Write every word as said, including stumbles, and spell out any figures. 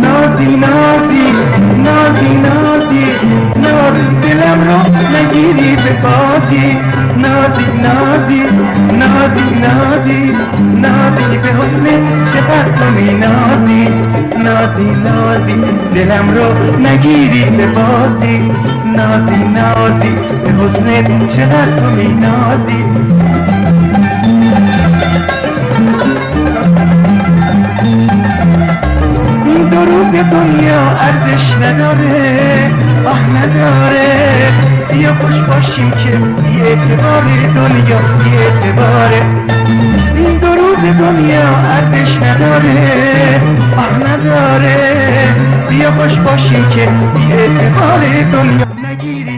نازی، نازی، نازی، نازی، نازی، دلم رو نگیری به بازی. نازی، نازی، نازی، نازی، نازی، به حسن چقدر تو می‌نازی. نازی، نازی، دلم رو نگیری به بازی. نازی، نازی، به حسن چقدر تو می‌نازی. این دو روز دنیا ارزش نداره، آه نداره. بیا خوش باشیم که بی‌اعتبار دنیا بی‌اعتباره. این دو روز دنیا ارزش نداره، آه نداره. بیا خوش باشیم که بی‌اعتبار دنیا نگیری.